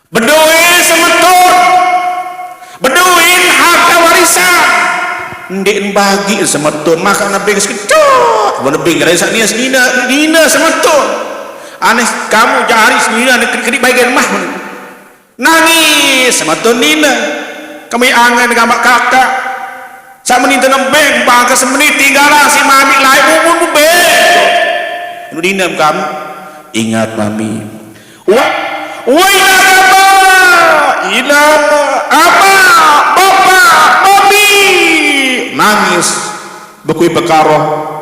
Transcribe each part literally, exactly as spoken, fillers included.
Bedoe semeton. Bedoe harta warisan. Ndeq bagi semeton, maka nebeng sekejot. Mau nebeng dari sak nias nina, nina semeton. Aneh kamu jari nina kedik-kedik bagian mah. Nangis semeton nina. Kami angen gamaq kakak. Sak menit nebeng bangke semenit tinggalan si mami lain umun bebeng. Nina kamu. Ingat mami. Wa, wa ila bapa, ila ama, bapa, mami. Nangis. Bekui pekaro.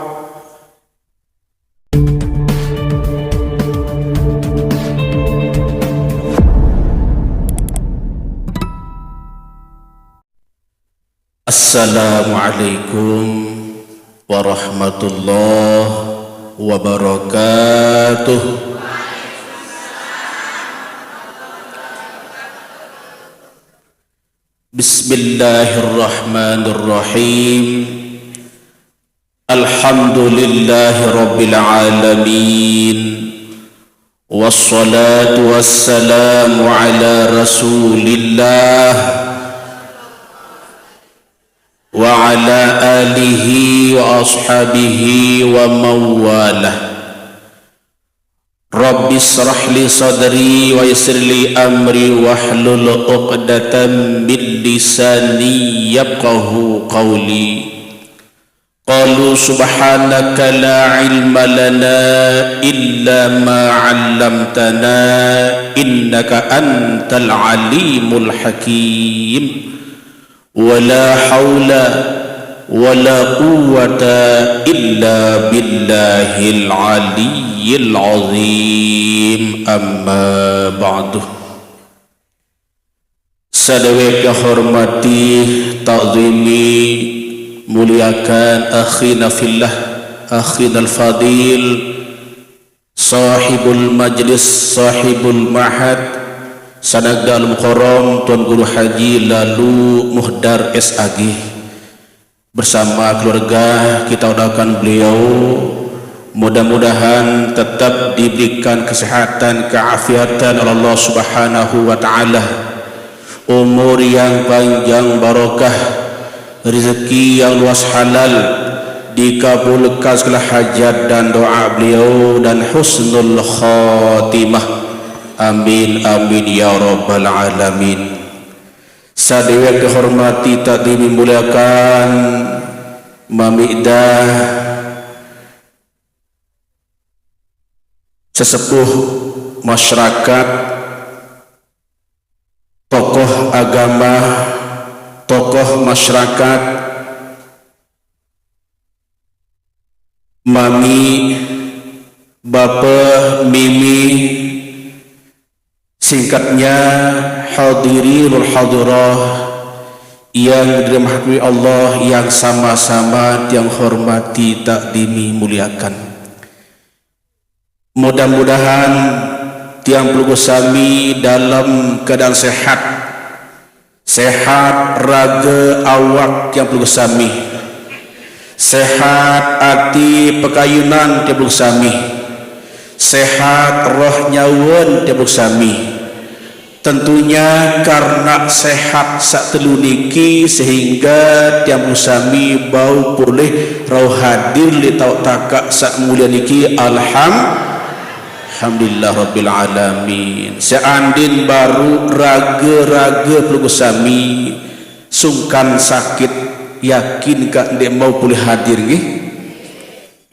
Assalamualaikum warahmatullahi wabarakatuh. Bismillahirrahmanirrahim. Alhamdulillahi rabbil alamin. Wassalatu wassalamu ala Rasulillah wa ala alihi wa ashabihi wa mawalah. Rabbi israh li sadri wa yassir li amri wahlul uqdatam min lisani yafqahu qawli. Qalu subhanaka la ilma lana illa ma 'allamtana innaka antal alimul hakim. Wa la haula wa la quwwata illa billahil aliyyil azim. Amma ba'du. Sadewek hormati, ta'zimi, muliakan akhina fillah, akhinal fadil, sahibul majlis, sahibul mahad, Sanagda Al Mukarram Tuan Guru Haji Lalu Muhdar S A G bersama keluarga. Kita doakan beliau mudah-mudahan tetap diberikan kesehatan, keafiatan oleh Allah Subhanahu wa taala, umur yang panjang barokah, rezeki yang luas halal, dikabulkan segala hajat dan doa beliau, dan husnul khatimah. Amin, amin, ya rabbal alamin. Sadewek dihormati, tak dimuliakan, mamidah sesepuh masyarakat, tokoh agama, tokoh masyarakat, mami, bape, mimi, singkatnya, hadirin wal hadirah yang dirahmati Allah, yang sama-sama tiang hormati, tak dimi muliakan. Mudah-mudahan tiang pelungguh sami dalam keadaan sehat. Sehat rage awak tiang pelungguh sami. Sehat ati pekayunan tiang pelungguh sami. Sehat roh nyawen tiang pelungguh sami. Tentunya karena sehat saq telu niki, sehingga tiang sami bau polih rauh hadir leq taoq takaq saq mulie niki. Alham-, Alhamdulillah rabbil alamin. Seandin baruq rage-rage pelungguh sami sungkan sakit, yakin kaq ndeq mauq polih hadir nggih.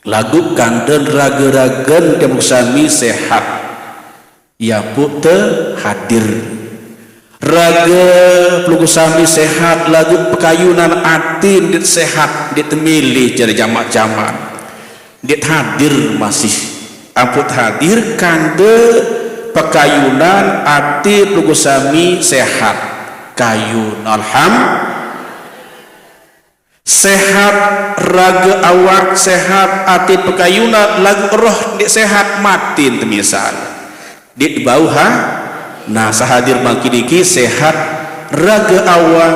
Laguq kanden rage-ragen tiang pelungguh sami sehat. Ye ampuq tehadir. Rage pelungguh sami sehat, laguq pekayunan ati ndeq sehat, ndeq temilih jari jamaq-jamaq. Ndeq hadir masih. Ampuq tehadir kande pekayunan ati pelungguh sami sehat. Kayun, alham-, Sehat rage awak, sehat ati pekayunan, laguq roh ndeq sehat, matin temisal. Ndeq bau ha-, nah, saq hadir mangkin niki sehat rage awak,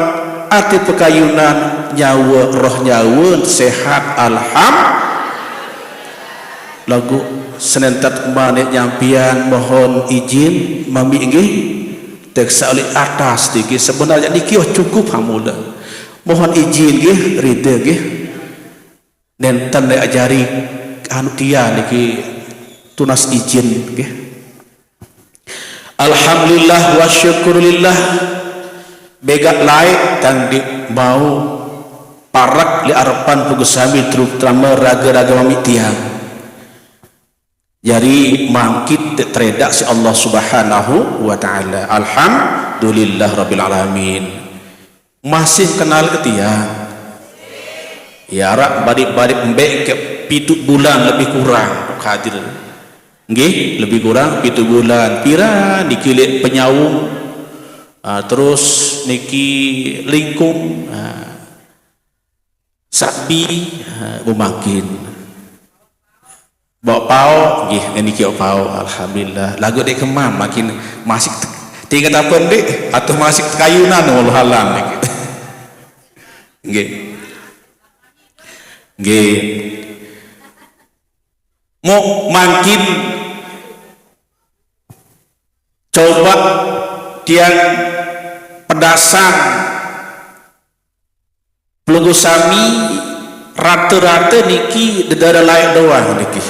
ati pekayunan, nyawe, roh nyawe sehat, alham-, laguq senentet manik nyampian mohon izin mami nggih. Teksa oleh atas niki, sebenarnya niki wah cukup hamula. Mohon izin nggih, rida nggih. Nenten diajari anu tiang niki tunas izin nggih. Alhamdulillah wa syukurillah. Begak laik tang di mau parak li arepan pugu sami terutama raga-raga mami tiang. Jari mangkin te-, teredak si Allah Subhanahu wa Ta'ala. Alhamdulillah Rabbil Alamin. Masih kenal ke tiang? Ya, rak badik-badik embek ke pitu bulan lebih kurang hadir. Nggih, lebih kurang pitu bulan. Pira niki lek penyaung, ah, terus niki lingkung, ah, sabi, ah, bumangkin. Bawa pau, nggih, niki bawa pau, alhamdulillah. Lagu dek kemam, makin masih tingkat apa dek? Atau masih kayunan, wallahualam, niki. Nggih. Nggih. Mau mangkin coba tiang pedasang pelungguh sami rata-rata niki dedara laik doang niki.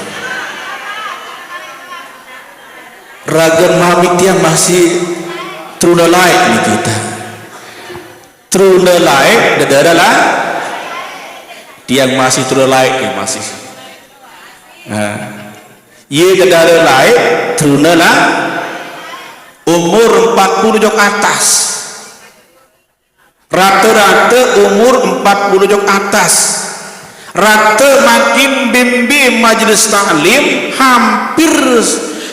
Raga mami tiang masih teruna laik niki ta. Teruna laik dedara laik. Tiang masih teruna laik ya masih. Nah. Ye dedara laik teruna laik. Umur empat puluh jok atas. Rata-rata umur empat puluh jok atas. Rata makin bimbi majelis taklim hampir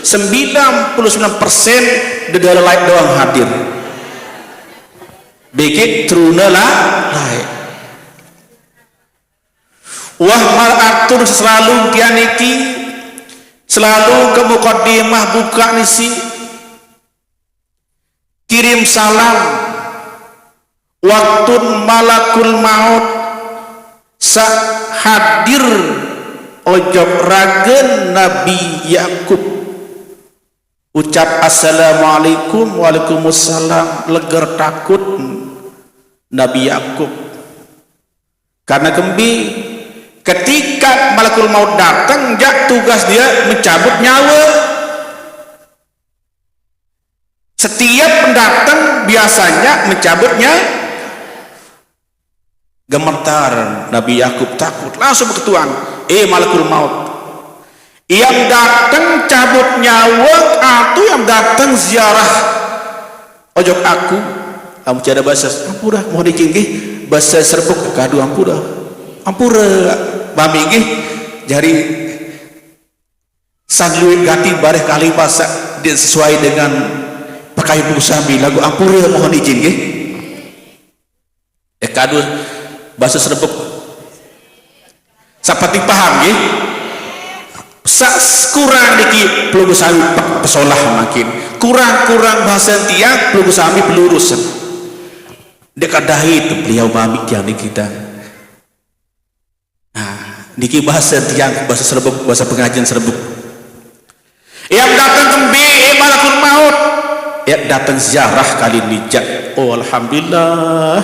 sembilan puluh sembilan persen dedara laik doang hadir. Bikit teruna lah laik. Wah, mal atur selalu tiang niki, selalu ke mukadimah buka nisi. Kirim salam. Waktun malakul maut sa hadir ojok ragen Nabi Yakub. Ucap assalamualaikum, waalaikumsalam, leger takut Nabi Yakub. Karena kembi, ketika malakul maut datang, jak tugas dia mencabut nyawa. Setiap pendatang biasanya mencabut nyawa. Gemetar Nabi Yakub takut, langsung berketuan, "Eh, malakul maut, yang datang cabut nyawa atau yang datang ziarah ojok aku?" Amun cara bahasa, "Ampura, mohon izin nggih." Bahasa serbuk, "Kadu ampura. Ampura, mami nggih." Jari sang luit gati bareh kali bahasa dia sesuai dengan pakaian buku sami lagu "Ampura, mohon izin nggih." Eh, kadu bahasa serbuk. Sapati paham nggih? Sa-, kurang niki pelungguh sami pe-, pesolah makin. Kurang-kurang bahasa tiang pelungguh sami pelurus. Dia kadai tu beliau mami tiang ni kita. Nah, niki bahasa tiang, bahasa serbuk, bahasa pengajian serbuk. Yang datang kembi, eh, malakul maut. Yang datang ziarah kali ni jak. Oh, alhamdulillah.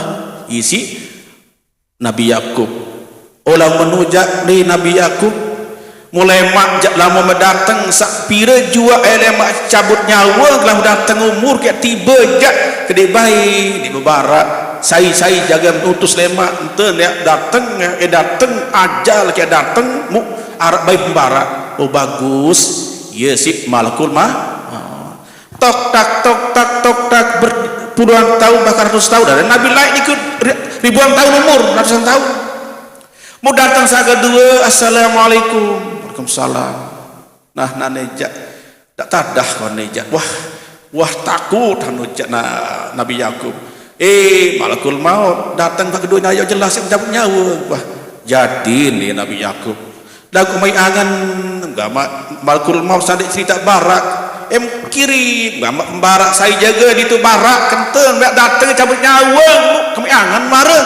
Isi Nabi Yakub. Olah menujak ni Nabi Yakub. Mulai mak jak lama mendatang sak pira jua eh lemak cabut nyawa, gelah datang umur ke tiba jak ke dek baik, dek bebarak. Sai-sai jaga utus lemak, ente nek datang, eh, datang, ajal ke datang, mu arap baik pembarak. Oh, bagus. Ya, si malakul mah. Ha. Tok tak, tok tak, tok tak, berpuluhan tahun, bahkan ratus tahun. Dan Nabi lain ikut ri-, ribuan tahun umur, ratusan tahun. Mau datang saga dua, "Assalamualaikum." "Waalaikumsalam." Nah, nane jak. Tak tadah kau ne jak. Wah, wah takut anu jak na, Nabi Yakub. Eh, malakul maut datang tak kedua nyawa jelas yang mencabut nyawa. Wah, jadi ni Nabi Yakub. Lagu mai angan gamak malakul maut sadik cerita barak. Em kiri gamak pembarak sai jaga di tu barak kenten mak datang cabut nyawa. Kami angan mara.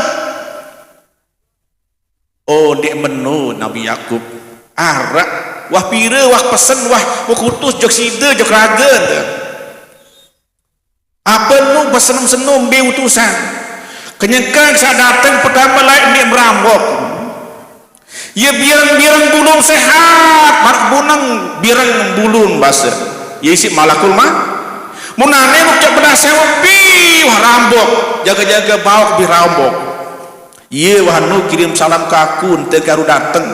Oh, dek meno Nabi Yakub. Arak, wah pira, wah pesen, wah, wah kutus jok sida, jok raga ente. Apa Pesenum-senum be utusan. Kenyengkang saq dateng pertame laeq ndeq merambok. Ye bireng-bireng bulun sehat, maraq buneng bireng bulun base. Ye isiq malakul ma. Mun ane muk jaq bedah sewa bi wah rambok, jage-jage baok bi rambok. Ye wah nu kirim salam ke aku, ente karu dateng.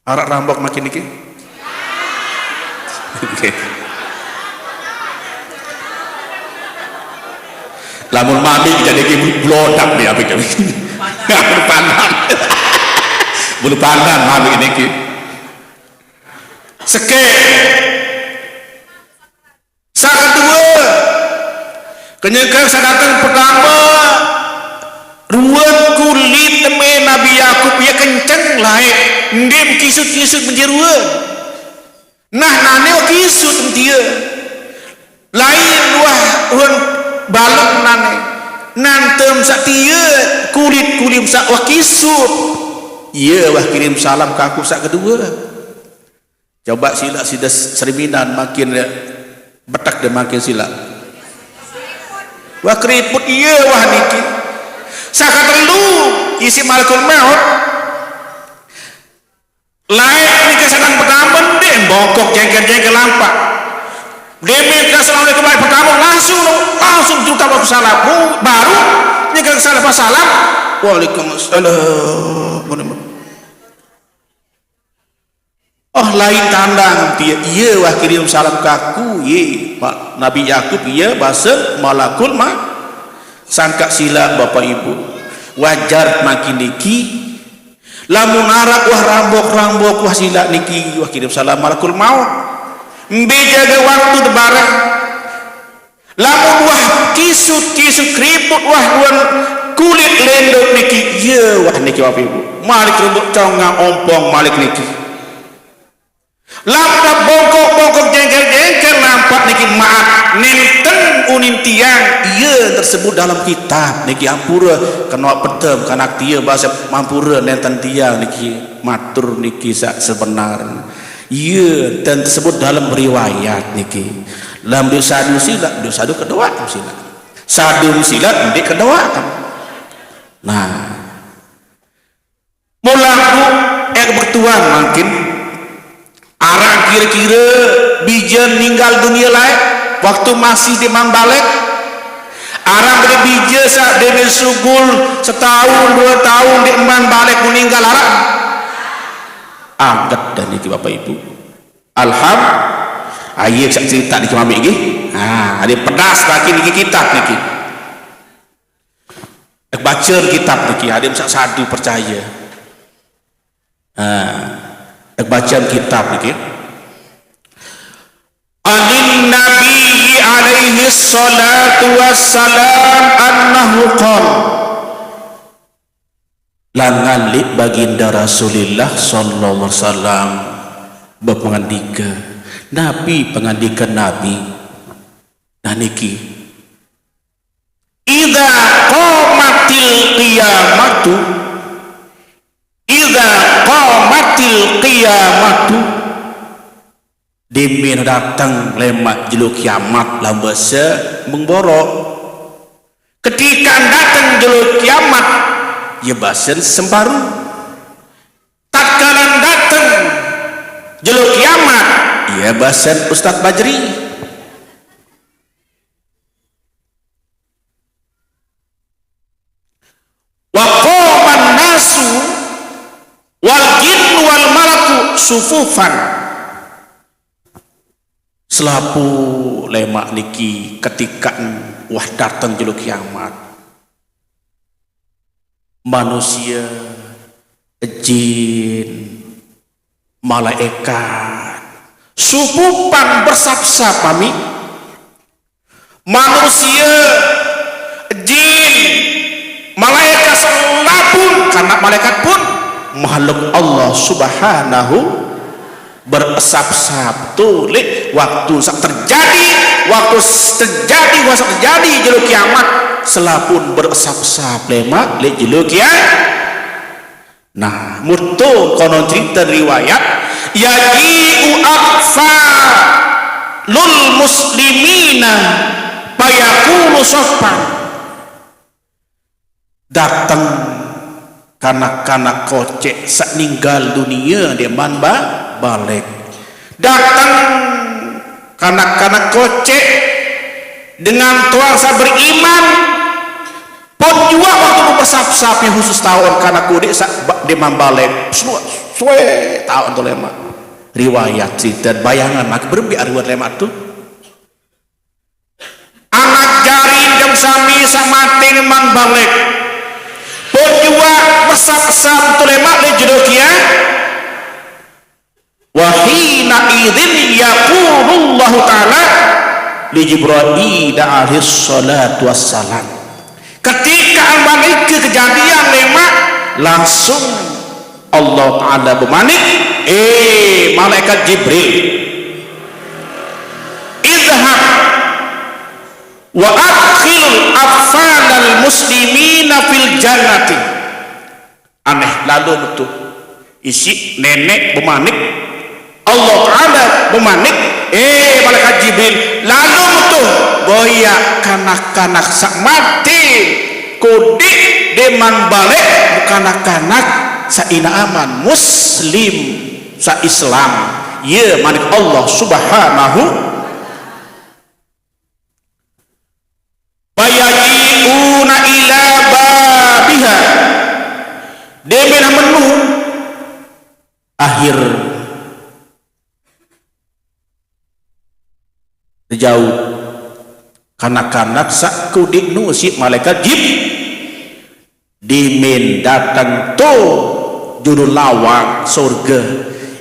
Araq rambok makin niki? Nggih. Lamun mami jaq niki blodak nih, apik jaq niki. Bulu pandan. Bulu pandan mami niki. Sekeq. Saq kedue, kenyeke saq dateng pertame, ruet kulit teme Nabi Yakub, ie kenceng laeq, ndeq kisut-kisut menje rue. Nah, nane wah kisut entie. Lain wah ruen baleng nane. Nantem saq tie kulit-kulit saq wah kisut. Ie wah kirim salam ke aku saq kedue. Coba silaq side seriminan makin betek de makin silaq. Wah keriput ie wah niki. Saq ketelu isiq malakul maut. Laeq nike sedang pertame ndeq bongkok jengkel-jengkel lampaq. Deme ke assalamualaikum laeq pertame langsung, langsung jutak waktu salam. Baru nike salam pas salam. Waalaikumsalam. Oh, lain tandang tie, ie wah kirim salam ke aku, ye. Maq Nabi Yakub, ie base malakul ma. Sangkaq silaq, Bapak Ibu. Wajar makin niki. Lamun araq wah rambok-rambok, wah silaq niki, wah kirim salam malakul maut. Mbe jage waktu tebareng. Lamun wah kisut-kisut keriput, wah ruen kulit lendok niki, ye wah niki, Bapak Ibu. Malik rembuk congang ompong malik niki. Lamun bongkok-bongkok jengkel-jengkel lampaq niki maat nenten unin tiang, ye tersebut dalam kitab niki ampure kenoq pedem kanak tie base mampure nenten tiang niki matur niki saq sebenar. Ye, dan tersebut dalam riwayat niki. Lam dosa-dosa silaq, dosa-dosa kedoa silaq. Sadum silaq ndeq kedoa kan. Nah. Mula aku, eh, kebetulan mangkin araq kire-kire bije ninggal dunie laeq waktu masih ndeqman baleq. Araq kire bije saq dene sugul setaun, due taun ndeqman baleq, meninggal araq. Anget dah niki, Bapak Ibu. Alham-, ah, ie saq cerita niki mamiq nggih. Ah, ade pedas lagi niki kitab niki. Ek baca kitab niki, ade saq sadu percaye. Ah, ek baca kitab niki. Anin Nabi alaihi salatu wassalam annahu qala. Langan leq Baginda Rasulillah sallallahu alaihi wasallam bepengandike, Nabi pengandike Nabi. Nah niki, "Idza qamatil qiyamatu, idza qamatil qiyamatu." Demen dateng lemaq jelo kiamat, lam base mengboro. Ketikan dateng jelo kiamat, ye basen sembaru. Tatkalan dateng jelo kiamat, ye basen Ustaz Bajri. Wa qaman nasu wal jin wal malaku sufufan. Selapuq lemaq niki ketikan wah dateng jelo kiamat. Manusie, jin, malaekat, sufufan bersap-sap, mami. Manusie, jin, malaekat selapuq, karena malaekat pun makhluk Allah Subhanahu, beresap-sap. Tuh, leq waktu saq terjadi, waktu s-, terjadi, waktu saq terjadi jelo kiamat, selapuq beresap-sap lemaq leq jelo kia-, Nah, mutu konon cerite riwayat, "Yaji'u atfalul muslimina Fayakunu sopan. Dateng kanak-kanak kocek saq ninggal dunie ndeqman ba-, balek. Dateng kanak-kanak kocek dengan toaq saq beriman, pun juaq waktu bebesap-besap, khusus taoq kanak kodeq saq ba-, ndeqman balek. Sueq, sueq taoq tu lemaq. Riwayat cerite bayangan, maka berembe riwayat lemaq tu. Anak jari dem sami saq mate ndeqman balek. Pun juaq besap-besap tu lemaq leq jelo kiamat. Wa hina idzin yaqulullahu ta'ala li Jibril alaihis salatu wassalam. Ketika aman nike kejadian lemaq, langsung Allah Ta'ala bemanik, "Eh, malaikat Jibril, idhhab wa adkhil atfalal muslimina fil jannati." Aneh, lalo metu. Isiq neneq bemanik, Allah Ta'ala bemanik, "Eh, malaikat Jibril, lalo metu boyaq kanak-kanak saq mate kodeq ndeqman balek, kanak-kanak saq inaq aman, muslim, saq Islam." Ye manik Allah Subhanahu. Fayaji'una ila babiha. Demen menu akhir tejauq kanak-kanak saq kodeq nu siq malaikat Jib-, Dimin dateng to julu lawang sorge.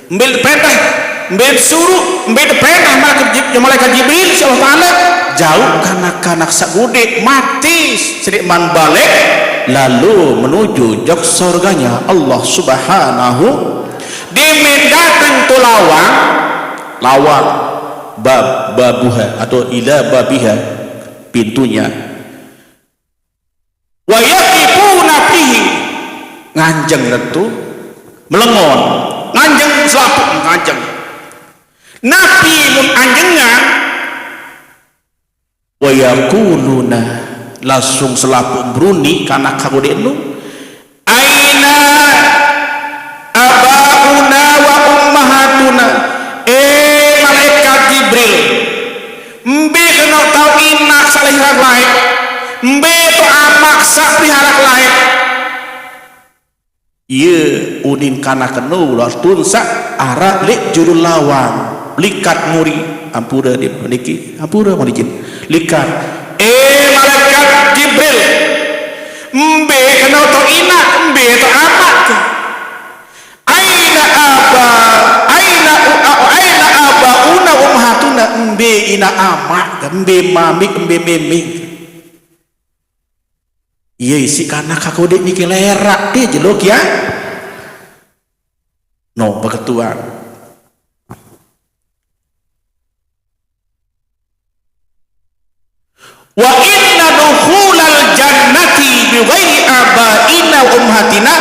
Mbe tependah, mbe suruq, mbe tependah malaikat Jib-, malaikat Jibril, insya Allah Ta'ala, jauq kanak-kanak saq kodeq mate sendeqman balek, lalo menuju jok sorganya Allah Subhanahu. Dimin dateng to lawang, lawang, bab, babuha, atau ila babiha, pintunya. Wa yaqifuna fihi, nganjeng tetu, melengon, nganjeng selapuq, nganjeng. Napi mun anjengan? Wa yaquluna, langsung selapuq beruni kanak kodeq nu, "Aina abauna wa ummahatuna?" Eh, malaikat Jibril, mbe kenoq taoq inaq saq pelihare laeq? Mbe taoq amaq saq pelihare laeq? Ie unin kanak eno, laguq tun saq araq leq julu lawang, likat muri, ampure niki, ampure mun ijin. Likat, "Eh, malaikat Jibril, mbe kenoq taoq inaq, mbe taoq amaq?" Aina aba, aina u-, a-, aina abauna wa ummahatuna, mbe inaq amaq, mbe mamiq, mbe memiq. Ie isiq kanak kodeq niki lerak de jelo kiamat. No, beketuan. Wa inna dukhulal jannati bi ghairi abaina wa ummahatina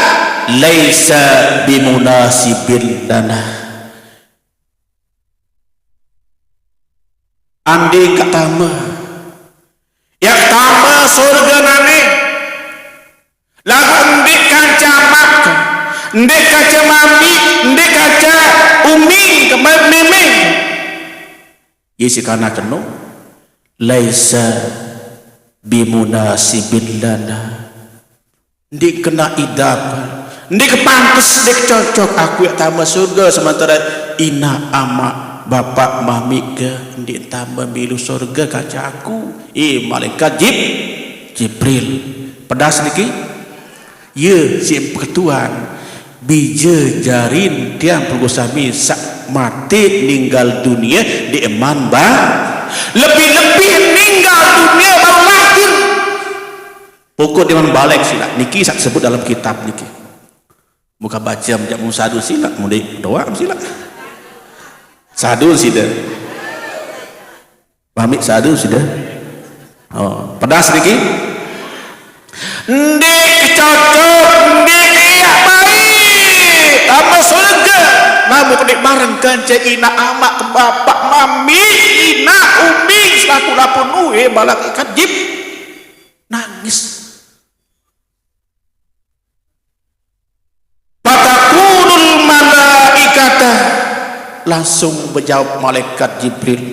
laisa bimunasibin lana. Ande kaq tame, yaq tame sorge nane, laguq ndeq kance amaq, ndeq kance mamiq, ndeq kance umiq, me-, memiq. Ye siq kanak eno, laisa bimunasibin lana. Ndeq kenaq idap, ndeq kepantes, ndeq cocok aku yaq tame sorge sementare inaq amaq, bapaq mamiq ke ndeq tame milu sorge kance aku. Eh, malaikat Jib-, Jibril. Pedas niki? Ye siq beketuan. Bije jarin tiang pelungguh sami saq mate ninggal dunie ndeqman ba-, lebih-lebih ninggal dunie baru lahir. Pokok ndeqman balek silaq. Niki saq sebut dalam kitab niki. Muka bace menjak mun sadu silaq, mun ndeq doang silaq. Sadu side. Pamit sadu side. Oh, pedas niki. Ndeq cocok, ndeq yaq baik. Tame sorge. Nah, Mengko ndeq bareng kance inaq amaq, bapak, mamiq, inaq, umiq, selapuq-lapuq nu, eh, malaikat Jib-, nangis. Fataqulul malaikata, langsung bejawab malaikat Jibril,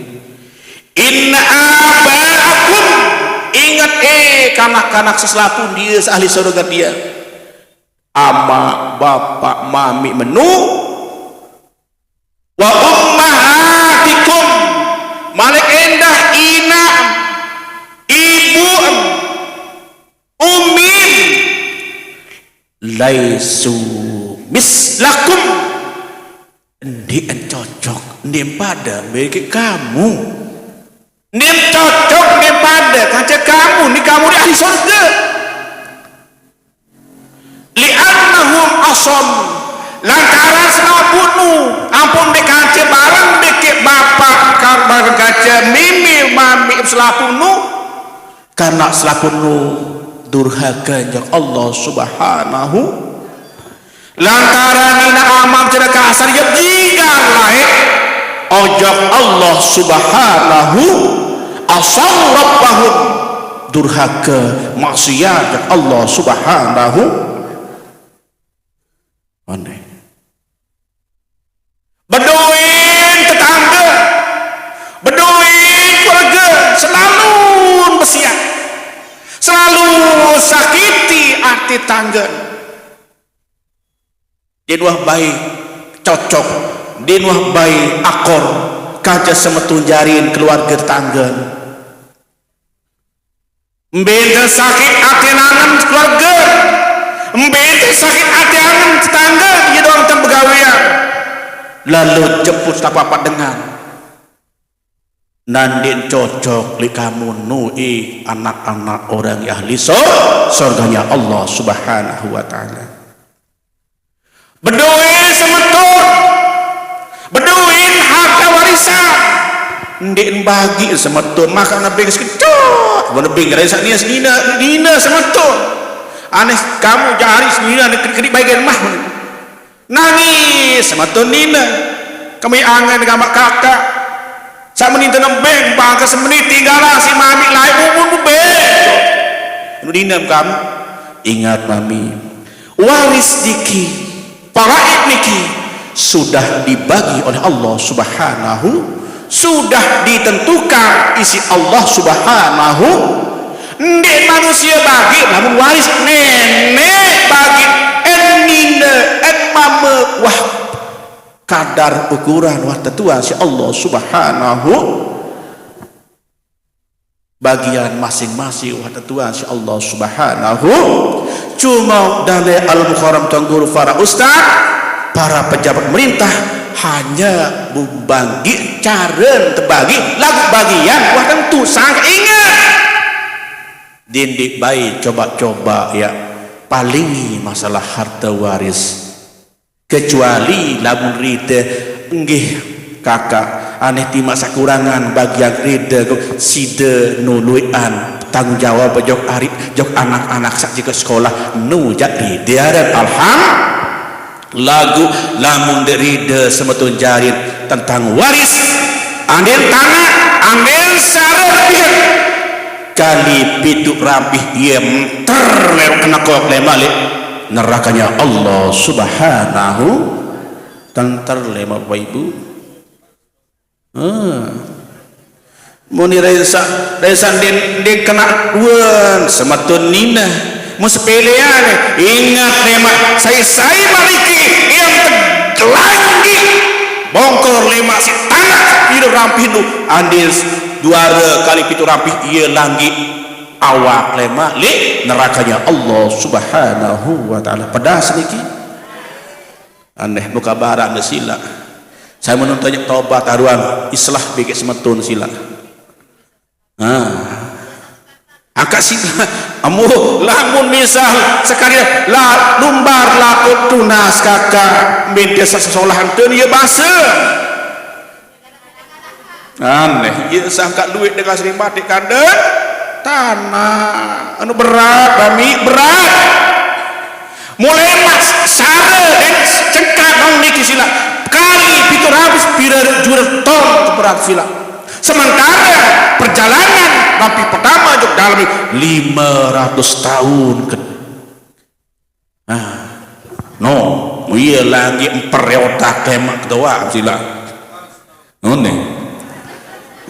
"Inna abaakum," inget, eh, kanak-kanak seselapuq die, seahli sorge die. Amaq, bapak, mamiq menu, wa ummahatikum, malik endah inaq, ibuq, umiq, laisu mislakum, ndeqen cocok, ndeqen pade meleq kamu. Ndeqen cocok, ndeqen pade kance kamu, ni kamu ni ahli sorge. Li'annahum asam, lantaran selapuqnu, ampun ndeq kance bareng ndeq bapak, kar-, bareng kance mimi, mamiq selapuqnu, karena selapuqnu durhake ojok Allah Subhanahu. Lantaran inaq amaq cedaka asar ye jigal laeq ojok Allah Subhanahu, asaw rabbahum, durhake, maksiat ojok Allah Subhanahu. Aneh. Bedoin tetangge, bedoin keluarge, selalu besian, selalu sakiti ati tetangge. Ndeqn wah bae cocok, ndeqn wah bae akor, kance semeton jarin keluarge tetangge. Mbe ente sakit ate angen keluarge, mbe ente sakit ate angen tetangge, ye doang tang begawean. Lalo jemput setapak dengan. Ndeqn cocok leq kamu nu, eh, anak-anak orang ahli sor-, sorganya Allah Subhanahu wa Ta'ala. Bedoe semeton, bedoin harta warisan. Ndeqn bagi semeton, maka nebeng sekejap. Mau nebeng jari saq nine, senine, nine semeton. Aneh kamu jari senine, ne kediq-kediq bae gen mah. Nangis semeton nine. Kami angen gamaq kakaq. Saq meni tenembeng, bangke semeni tinggalan siq mamiq laeq, mumun bebeng. Anu nine kamu. Ingat mami. Waris niki, faraid niki sudah dibagi oleh Allah Subhanahu, sudah ditentukan isiq Allah Subhanahu. Ndeq manusie bagi lamun waris, neneq bagi, en nine, en mame, wah, kadar ukuran wah tetuan siq Allah Subhanahu. Bagian masing-masing wah tetuan siq Allah Subhanahu. Cuma dalem Al-Muharram, Tuan Guru, para ustaz, para pejabat pemerintah hanya membagi, care tebagi, laguq bagian wah tentu. Sangkaq inget. Ndeq bae coba-coba, ya, palingi masalah harte waris. Kecuali lamun ride, nggih, kakaq, aneh timaq saq kurangan bagian ride, side nu lueqan tanggung jawab jok ari, jok anak-anak saq jage sekolah, nu jaq ride aran alham-, laguq lamun ndeq ride semeton jarin tentang waris, andin tanaq, andin sare lebihan kali pituq rampih, ie menter leq kenekok leq malik nerakanya Allah Subhanahu. Tenter lemaq Bapak Ibu. Ah. Muni rensaq, rensaq ndeq, ndeq kenaq duen semeton nine. Mun sepelean, inget lemaq sai-sai mariki yang tegelanggi bongkor lemaq siq tanaq pire rampih nu, andin duare kali pituq rampih ie langgi awak lemaq leq nerakanya Allah Subhanahu wa Ta'ala. Pedas niki. Aneh, muka barak ne silaq. Sai menuntut tobat aruan islah bikin semeton silaq. Nah. Angkat silaq. Amu, lamun misal sekali la lumbar lakuq tunas kakaq, minte sesolahan ten ye base. Aneh, ie sangkaq lueq dengan seribu batik kanden tanaq. Anu berat, Bami, berat. Mulai mas sare, eh, cengkat nong niki silaq. Kali pitu ratus pira jura ton keberat sila. Sementara perjalanan Nabi pertama jok dalam lima ratus tahun ke. Nah, no, iya lagi emper otak emak ketua sila. Ngene.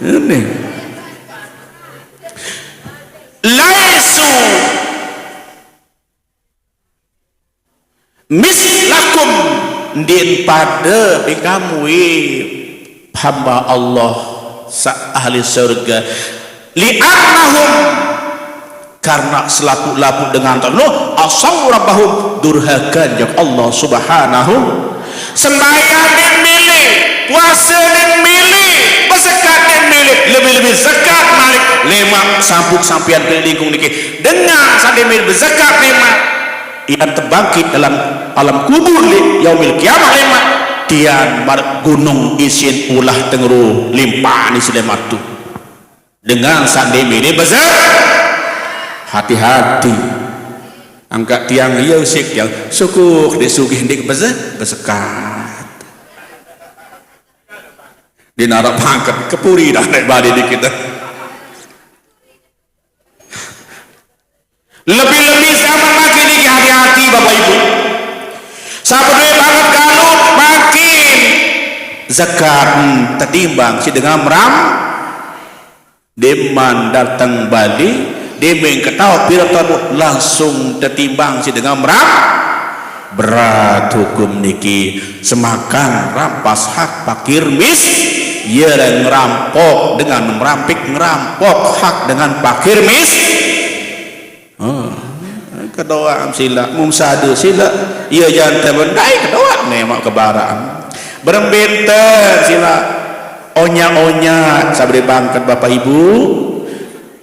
Ngene. Laisu mislakum, ndin pada bi kamu, eh, hamba Allah sa ahli surga. Li'annahum, karena selaku-laku dengan tanu asau rabbahum, durhaka jok Allah Subhanahu. Sembahyang din milih, puasa din milih, berzakat din milih, lebih-lebih zakat malik. Lemak sampuk sampian keliling niki dengan sandi milih berzakat lemak. Yang terbangkit dalam alam kubur li yaumil kiamah lemak, tian mar gunung isin ulah tengru limpaan isi lemak tu. Dengan sandi milih berzakat. Hati-hati. Angkat tiang iya usik tiang. Syukur di sugih di berzakat. Di narak pangkat kepuri dah naik balik di kita. Lebih-lebih zaman makin ini hati-hati Bapak Ibu. Sabedue banget kalu makin zakat, hmm, tetimbang si dengan meram. Deman datang Bali, demeng ketawa pira tamu langsung tetimbang si dengan meram. Berat hukum niki, semakan rampas hak fakir mis, ya ngerampok dengan merampik ngerampok hak dengan fakir mis. Oh, kedoa sila, mum sadu sila, iya jante bendai kedoa nemak kebaraan. Berembenten sila, onya-onya sabri bangket Bapak Ibu.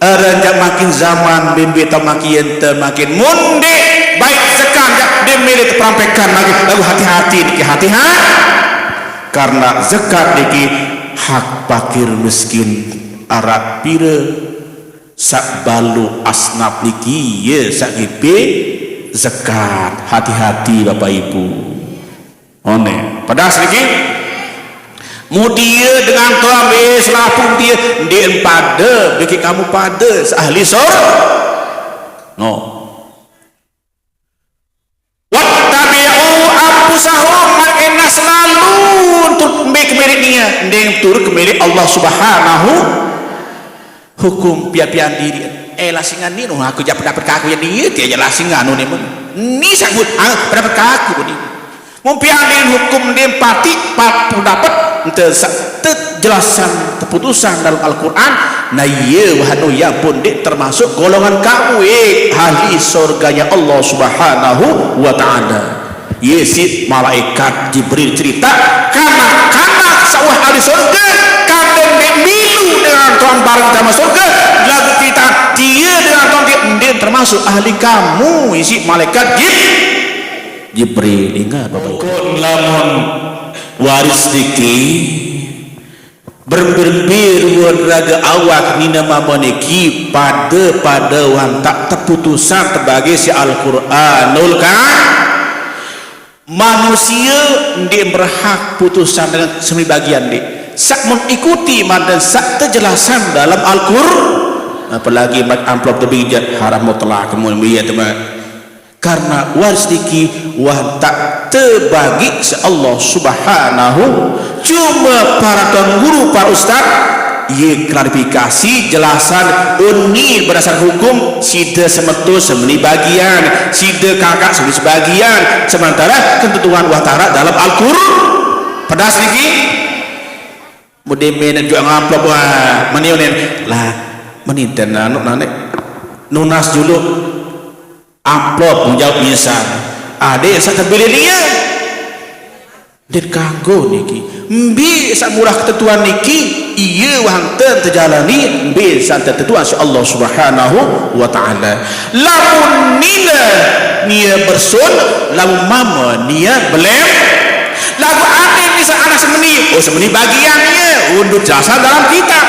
Ada jak makin zaman bimbi tau makin ente makin munde baik sekan jak dimilih perampekan lagi lalu hati-hati niki hati-hati. Karena zakat niki hak fakir miskin arak pira sak balu asnaf niki ye sak ngipi zakat. Hati-hati Bapak Ibu. One, pedas niki. Mudia dengan tuan be selaku dia ndik pada bagi kamu pada ahli sor. No. Wattabi'u anfusahum, mereka selalu untuk milik milik dia, nding turut ke milik Allah Subhanahu. Hukum pian-pian diri. Eh, lasingan ni, noh, aku jak pendapat kaku yang dia, dia je lasingan, noh, ni, mun. Ni sabut, ah, pendapat kaku ni. Mun pian diri hukum dia pati, pat pendapat, ente sa-, te-, jelasan, keputusan dalam Al-Quran, nah, iya, wahanu, ya pun, dia termasuk golongan kamu, eh, ahli surganya Allah Subhanahu wa Ta'ala. Ye si malaikat Jibril cerita, kanak-kanak sawah ahli surga, kadang dek milu dengan tuan bareng sama surga, lagu cerita, dia dengan tuan dia, dia termasuk ahli kamu, isi malaikat Jib-, Jibril. Ingat, Bapak Ibu. Kon lamun waris diki, berembir-embir ruan raga awak nina mama niki pada-pada wantak teputusan tebagai si Al-Quranul Ka-, manusia ndik berhak putusan dengan semi bagian ndik. Sak mengikuti madan sak terjelasan dalam Al-Quran. Apalagi mat amplop tebijat haram mutlak kemudian biya teman. Karena waris niki wantak tebagi si Allah Subhanahu. Cuma para tuan guru, para ustaz, ye klarifikasi, jelasan, uni berdasar hukum, sida semetus semeni bagian, sida kakak semeni sebagian, sementara ketentuan Allah Ta'ala dalam Al-Qur'an. Pedas niki. Mudin menen juga ngamplop, wah, meni unin. Lah, meni dan anu nane. Nunas dulu. Amplop menjawab misal. Ade sak terpilih dia. Ndik kanggo niki. Mbi sak murah ketentuan niki, iya wahang ten terjalani, mbi sak ketentuan si Allah Subhanahu wa Ta'ala. Lamun nina nia bersun, lamun mama nia belem. Lagu ade misal anak semeni, oh, semeni bagian nia, undut jasa dalam kitab.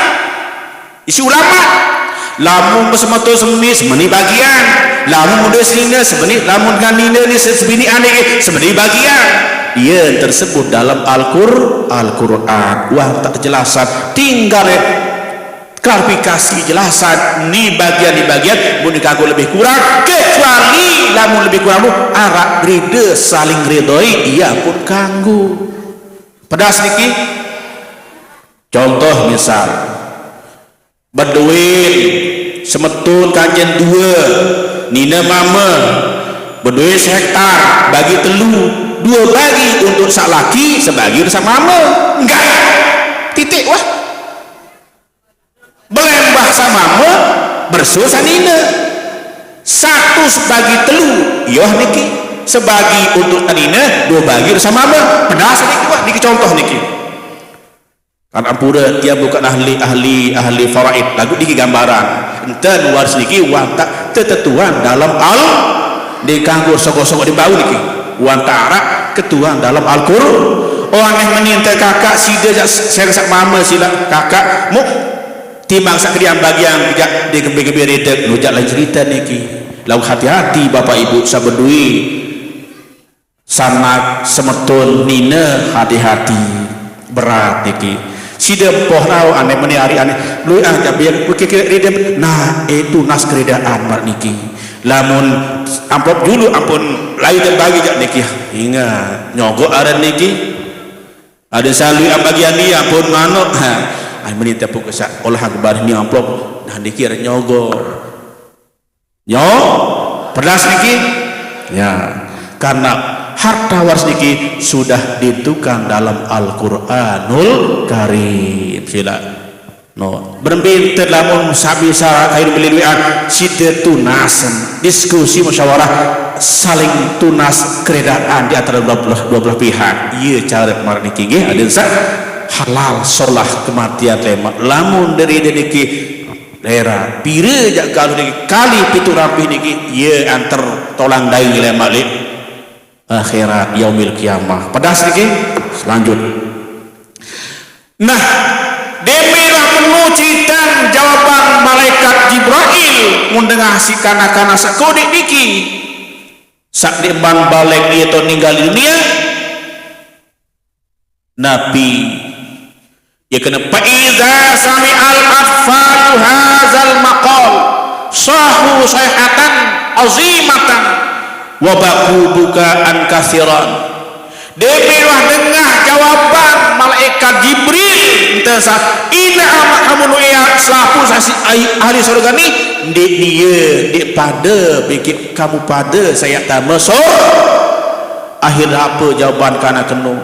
Isi ulama, lamun besemeton semeni, semeni bagian. Lamun muda selina, semeni, lamun dengan nina ni se-, sebini ane, semeni bagian. Iya tersebut dalam Al-Qur-, Al-Qur'an. Wah, tak jelasan. Tinggal, eh, klarifikasi jelasan ni bagian, ni bagian, mun kanggo lebih kurang, kecuali lamun lebih kurang tu arak rida saling ridhoi, iya pun kanggo. Pedas niki. Contoh misal, beduin semetun kanjen dua, nina mama, beduin sehektar, bagi telu, dua bagi untuk sak laki, sebagi untuk sak mama. Enggak. Titik, wah. Belembah sak mama, bersu sak nina. Satu sebagi telu, yoh niki. Sebagi untuk sak nina, dua bagi untuk sak mama. Pedas niki, wah, niki contoh niki. Kan ampura, tiang bukan ahli, ahli, ahli faraid. Lagu niki gambaran. Enten waris niki wah tak tetetuan dalam al, di kanggo sogok-sogok di bau niki. Wah tak arak ketuan dalam Al-Qur. Oh, aneh meni enten kakak sida jak sengsak mama sila kakak. Mu timbang sak kedian bagian jak di gembe-gembe redek, nu jak lain cerita niki. Lalu hati-hati Bapak Ibu sabedui. Sanak semetun nina hati-hati. Berat niki. Sida empoh rau aneh meni ari aneh. Lui ah jabian kira-kira ridem. Nah, itu nas keredaan mar niki. Lamun amplop dulu ampun lain dan bagi jak niki. Ingat, nyogok aren niki. Ada salui ah bagian ni ampun manuk. Ha. Ai meni tepuk kesak olah gebar ni amplop. Nah, niki aren nyogok. Nyo, pedas niki? Ya, karena harta waris niki sudah ditentukan dalam Al-Qur'anul Karim. Sila. No, berembe enten lamun sami sara kayu beli duitan, sida tunasan, diskusi musyawarah, saling tunas keredaan di antara dua belah, dua belah pihak. Iya cara mar niki nggih, aden sa halal solah kematian lemak. Lamun dari niki daerah pira jak galuh niki kali pitu rampih niki, iya antar tolang dai lemak lek akhirat yaumil kiamah. Pedas niki. Selanjut. Nah, demilah menu citan jawaban malaikat Jibrail mun dengah si kana-kana sakodik niki. Sak diman balik iya to ninggal dunia. Nabi, ya kena, fa iza sami'al atfalu hazal maqal sahu sayhatan azimatan wa baku bukaan kasiran. Demi wah dengah jawaban malaikat Jibril, ente sa ina amat kamu nuia selaku saksi ahli, ahli surga ni, ndik dia, ndik pada bikin kamu pada saya tama sur. Akhir apa jawaban kana kenu?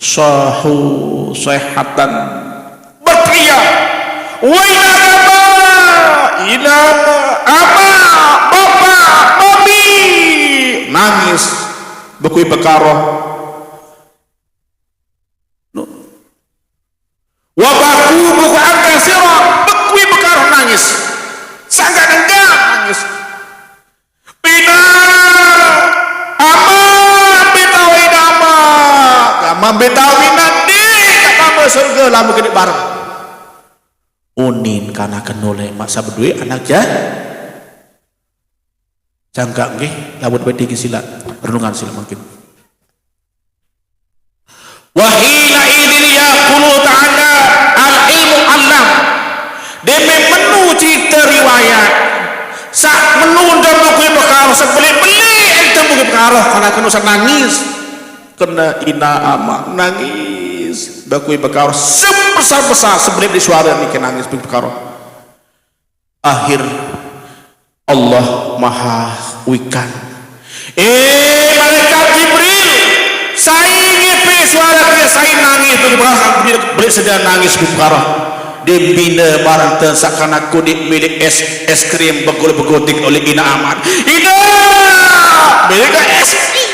Sahu sayhatan, berteriak, "Wai ina ama, ina ama, bapa, mami!" Nangis, bekui pekara. No. Wa baku bukaan kasira, bekui pekara nangis. Sangat dendam nangis. Pina ama, pina wai ina ama. Ama pina wai ina di, kata surga lamun kena bareng. Unin kana kena lemak sabedui anak ja. Cangkak nggih, lamun wedi nggih sila, renungan sila mangkin. Wa hina idzin yaqulu ta'ala al-ilmu allam. Demi menu cerita riwayat. Sak menu dan buku perkara sebelik-belik ente buku perkara kana kena usah nangis. Kena ina ama nangis. Buku perkara sebesar-besar sebelik di suara ni nangis buku perkara. Akhir Allah Maha Wikan. Eh, malaikat Jibril, sai ngipi suara dia, sai nangis tu, beli sedang nangis bukara. Dia bina barang ten sakana kudik milik es, es krim begul-begutik oleh Ina Amat. Ina, milik es krim.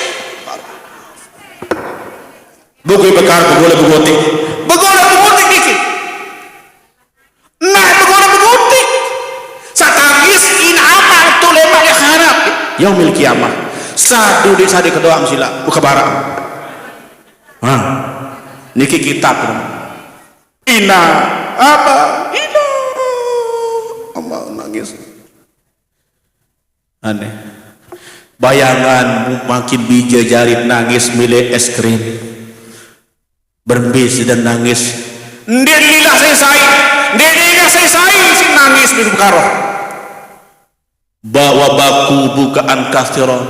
Buku bekar begul-begutik. Begul-begutik niki. Nah, begona begutik. Satangis in amal tu lemak di akhirat. Yaumil kiamah. Sadu di sadi kedua sila. Buka barang. Ha. Niki kitab. Ina. Apa? Ina. Ama nangis. Aneh. Bayangan makin bije jari nangis mele es krim. Berembe side nangis. Ndeq lilah sai-sai, ndeq dengah sai-sai siq nangis, beku pekaroh. Bawa baku bukaan kastiro.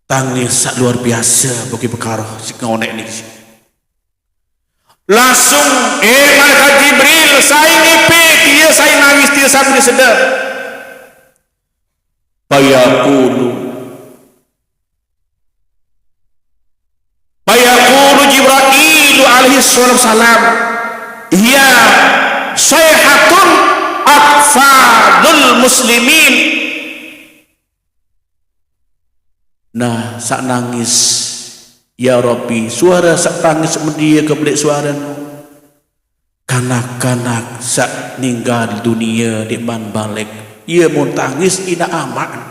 Tangis saq luar biase, beku pekaroh siq ngoneq niki. Langsung, eh, malaikat Jibril, sai ngipe tie, sai nangis tie, sai sedeh. Fayaqulu, fayaqulu Jibrailu alaihi salam, "Hiya sayhatun atfalul muslimin." Nah, saq nangis, ya Rabbi, suare saq tangis mendie kebeleq suarenu. Kanak-kanak saq ninggal dunie ndeqman balik, ie mun tangis inaq amaq.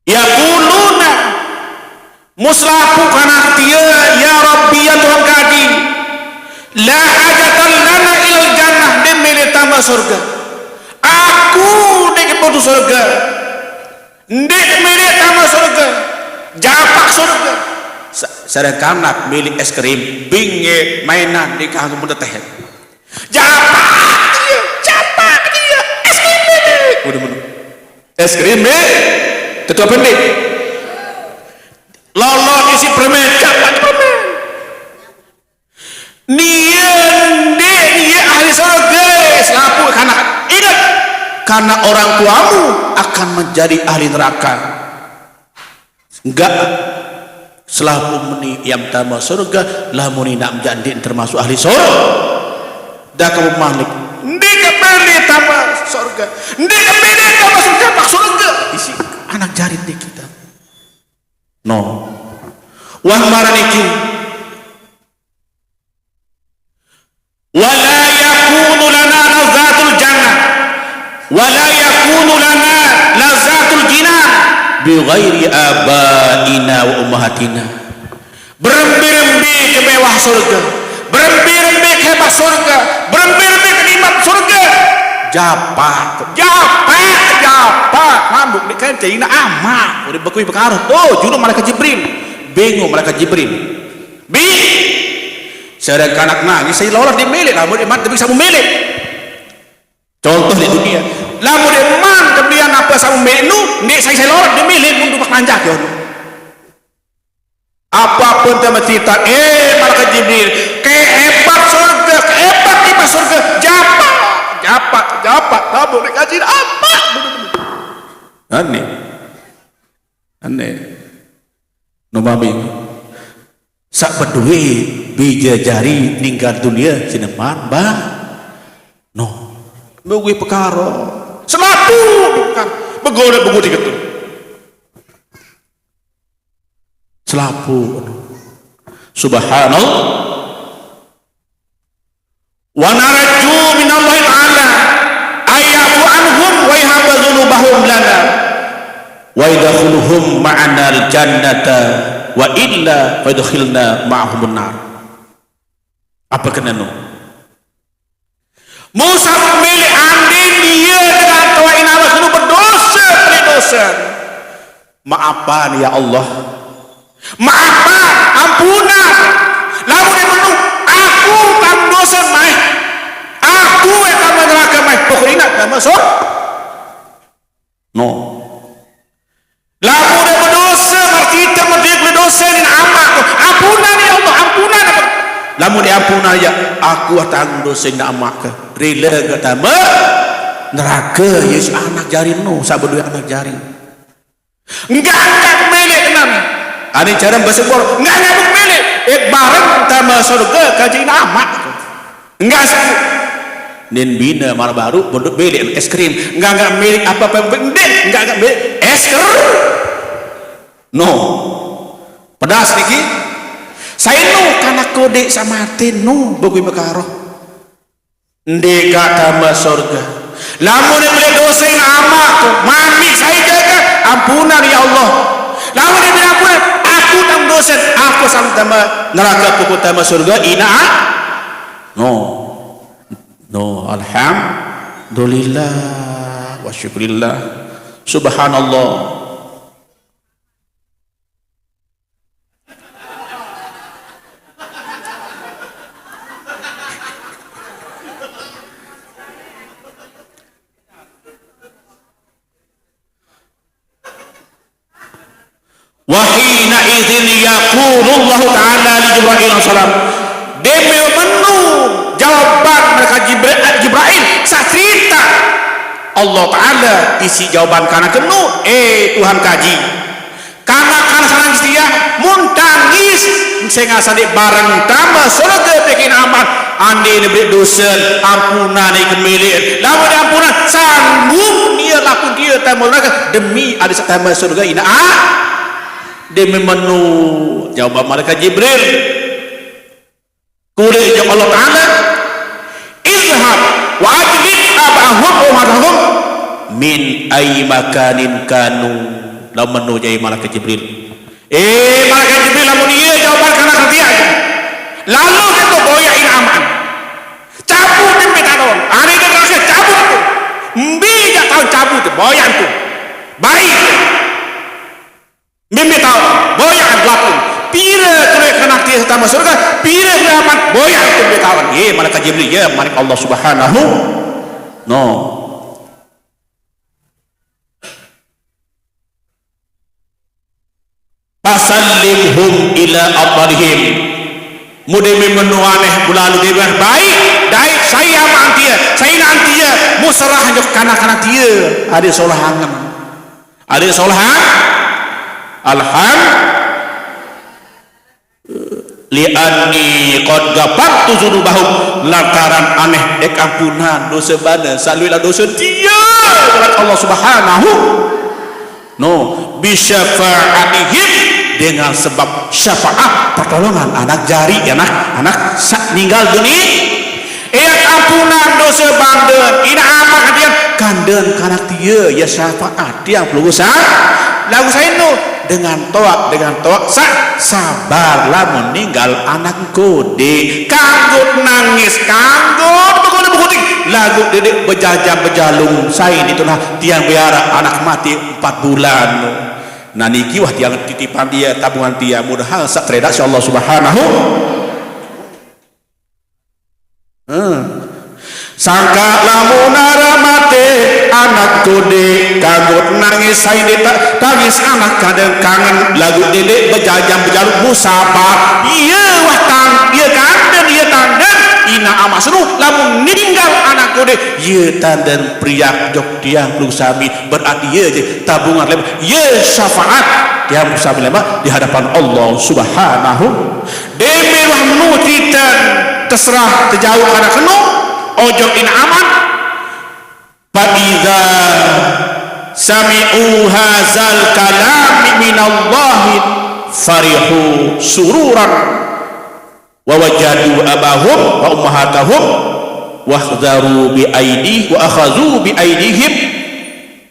Yaquluna, mun selapuq kanak tie, "Ya Rabbi, ya Tuhan kadi, la hajatan lana ilal jannah," ndeq mele tame sorge. Aku ndeq butuh sorge. Ndeq mele tame sorge. Japaq sorge. Sa-, sareng kanak mele es krim, binge mainan, ndeq kanggo meteteh. Japaq ie, japaq ie, es krim mele. Udah menu. Es krim mele. Ketua pendek. Lolo isi permen, japaq permen. Nie ndeq nie ahli sorge, selapuq kanak. Inget, karena orang tuamu akan menjadi ahli neraka. Enggak, selapuq meni iam tame sorge, lamun inaq jaq ndeq termasuk ahli sorge. Dah kamu malik. Ndeq kepilih tame sorge. Ndeq kepilih tame sorge, pak sorge. Isi anak jari ndeq kita. No. Wah, maraq niki. "Wa la yakunu lana lazzatul jannah, wa la yakunu lana lazzatul jinan bi ghairi abaina wa ummahatina." Berembe-rembe kemewah sorge, berembe-rembe kehebat sorge, berembe-rembe kenikmat sorge. Japaq, japaq, japaq. Mabuk ndeq kance inaq amaq. Udah bekui pekaroh. Oh, junuk malaikat Jibril. Bingung malaikat Jibril. Bi, sedangkan anak nangis, sai lolos ndeq mele, lamun ndeqman tebeng sampun mele. Contoh di dunie. Lamun ndeqman tebian ape sampun mele nu, ndeq sai-sai lolos ndeq mele, mun dupak manjak yo. Apapun tame cerite, eh, malaikat Jibril, kehebat sorge, kehebat kipas sorge, japaq, japaq, japaq, lamun ndeq kaji ape. Aneh. Aneh. No mami. Saq bedoe bije jari ninggal dunie sineman, Bang. No. Begue pekaro. Selapuq bukan. Begore begue diketu. Selapuq. Subhanallah. Wa narju minallahi ta'ala ay ya'fu anhum wa yahaba dzunubahum lana wa yadkhuluhum ma'anal jannata wa illa fayudkhilna ma'ahumun nar. Ape keneno? Musa mele andin ie dengan toa inama kenu bedose, beleq dose. Maafan, ya Allah. Maafan, ampunan. Lamun ie menu, aku tang dose maeh. Aku ie tame nerake maeh. Pokok inaq tame sor-, no. Lamun ie bedose, maraq ite mediriq dose nin amaq, ampunan, ya Allah, ampunan. Lamun ie ampunan, ya, aku tang dose nin amaq ke. Rile ke tame nerake, ye anak jari no, saq bedoe anak jari. Enggak, enggak mele kenan. Ane care base bor, enggak, enggak mele. Eh, bareng tame sorge kance inaq amaq. Enggak sih. Nin bine maraq baruq, mondok mele es krim. Enggak, enggak mele ape-ape, ndeq, enggak, enggak mele es krim. No. Pedas niki. Sai no kanak kodeq saq mate no, begue pekaro. Ndeq gaq tame sorge. Lamun ie mele dose inaq amaq, mamiq sai jage, ampunan, ya Allah. Lamun ie mele ampunan, aku tang dose, aku sang tame nerake, pokok tame sorge inaq. No. No, alhamdulillah wa syukurillah. Subhanallah. Wa hina idzin yaqulu Allahu Ta'ala li Jibril alaihi salam. Deme menu jawaban malaikat Jibril, Jibril sacerita Allah Ta'ala isi jawaban kana kenu, eh Tuhan kaji. Kana-kana sanang setia, mun tangis, sehingga sandi bareng tama surga bikin aman, andi ne beri dosa, ampunan ne kemilin. Lamun ampunan, sanggup dia laku dia tama neraka, demi ada setama surga ina ah. Demi menu jawaban malaikat Jibril. Kuli jeung Allah Ta'ala, "Izhab wa ajlib abahum wa ummatahum min ayyi makanin kanu." Lamun nu jai malaikat Jibril. Eh, malaikat Jibril, lamun ieu jawaban kana kerja aja. Lalu itu boya ina aman. Cabut di petalon. Hari itu terakhir cabut tuh. Mbi jak tahun cabut tuh, boyan tuh. Baik. Mimpi tahu, boyaan belakang. Pira kulit anak dia sama surga, pira keramat, boyaan itu mimpi tahu. Ye, malaikat Jibril, ya, malaikat Allah Subhanahu. No. Fasallimhum ila atarihim. Mude menu aneh bulalu dia baik, daik saya mantia, saya nantia, musrah nyuk kanak-kanak dia. Ada salah angen. Ada salah? Alham. Li'anni qad ghafartu dzunubahum, lantaran aneh dek ampunan dosa bana, saluila dosa dia, Allah Subhanahu. No, bisyafaatihim, dengan sebab syafaat pertolongan anak jari, anak, anak sa-, ninggal dunia. Yak ampunan dosa bandeun, ina amat kadian, kandeun kanak dia, ya syafaat, dia perlu sa-, lagu sainu, dengan toak, dengan toak, sa-, sabar lamun ninggal anak kode, kanggut nangis, kanggut beguna beguting, lagu dedek bejajang bejalung, sain itulah tiang biara anak mati empat bulan. Nah niki wah tiang titipan dia, tabungan dia, mudahan sak tereda si Allah Subhanahu. Hmm. Sangka lamun ara mate anak kode, kanggut nangis sain dita-, tangis anak kadang kangen, lagu dede bejajang bejaluk musaba. Iya wah tang, iya kangen, iya tanden, ina ama seru, lamun ninggal anak kode, iya tanden priak jok tiang lu sami, berarti iya je tabungan lemak, iya syafaat tiang lu sami lemak di hadapan Allah Subhanahu. Demi wah menu cerita terserah terjauh kana kenu, ojo ina aman. Fa idza sami'u hadzal kalami minallahi farihu sururan wa wajadu abahum wa ummahatahum wa akhadhu bi aidi-, wa akhadhu bi aidihim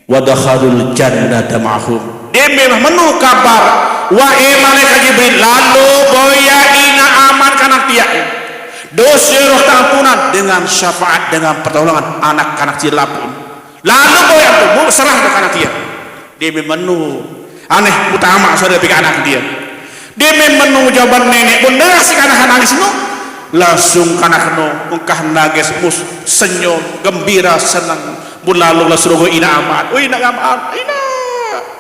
wa dakhalul jannata ma'hum. Demi menu kabar, wahai malaikat Jibril, lalu boya ina aman kanak dia. Dosa roh tampunan dengan syafaat, dengan pertolongan anak kanak dia lapun. Lalu boya tu, mu serah ke kanak dia. Demi menu aneh utama saudara pikir anak dia. Deme menu jawaban nenek pun derah si kanak nangis nu. Langsung kanak nu engkah nangis mus senyum gembira senang. Mun lalu lah suruh ina amat. Oh ina amat. Ina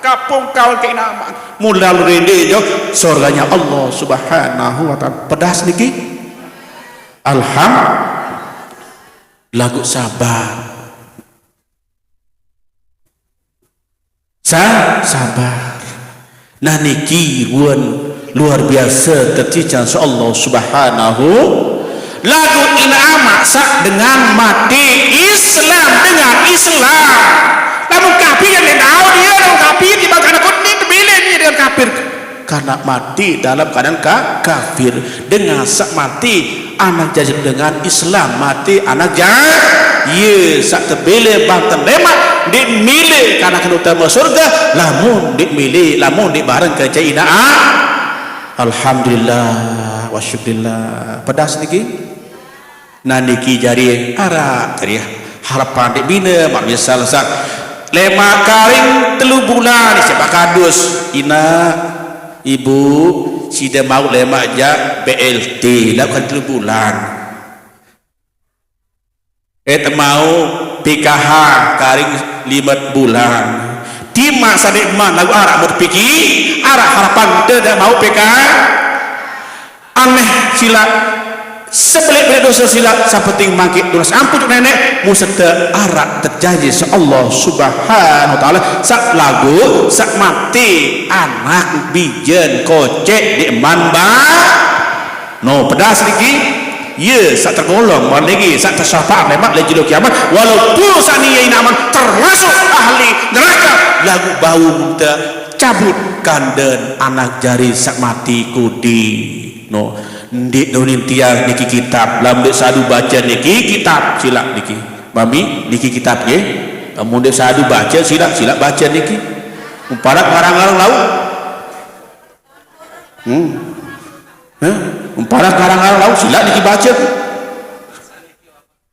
kapung kawan ke ina amat. Mun lalu rende jo surganya Allah Subhanahu wa taala. Pedas niki. Alham. Lagu sabar. Sa-, sabar. Nah niki pun luar biasa kecicang Allah Subhanahu. Lagu ina amat sa dengan mati Islam dengan Islam. Lamun kafir yang tahu dia, lamun kafir di bangkana kuning kebele ni dengan kafir. Karena mati dalam keadaan ka-, kafir. Dengan sa-, mati anak jajak dengan Islam, mati anak ja-, ye sak tebele banten lemak, dik mile kana kena utama surga, lamun dik mile, lamun dik bareng ke cai ina. Alhamdulillah, wa syukurillah. Pedas niki? Nah niki jari arak, jari harapan dik bina, mak misal sak. Lemaq karing telu bulan, siq pakadus. Inaq, ibu, side mauq lemaq jaq B L T, laguq karing telu bulan. Eh, temauq P K H karing lime bulan. Timaq saq ndeqman, laguq araq mut piki, araq harapan te ndeq mauq P K H. Aneh silaq. Sebeleq-beleq dose silaq, saq penting mangkeq tunas ampun ojok Neneq, muste araq tejanji siq Allah Subhanahu wa Ta'ala, saq laguq saq mate anak bijen koceq ndeqman ba-, no, pedas niki. Ye, saq tergolong, mane niki, saq tesyafaat lemaq leq jelo kiamat, walaupun saq nie inaq aman termasuk ahli neraka, laguq bau te cabut kanden anak jari saq mati kudi. No, ndeq nunin tiang niki kitab. Lamun ndeq sadu bace niki kitab, silaq niki. Mami, niki kitab nggih. Lamun ndeq sadu bace, silaq, silaq bace niki. Umparat ngarang-ngarang lauq. Hmm. Hah? Umparat ngarang-ngarang lauq, silaq niki bace.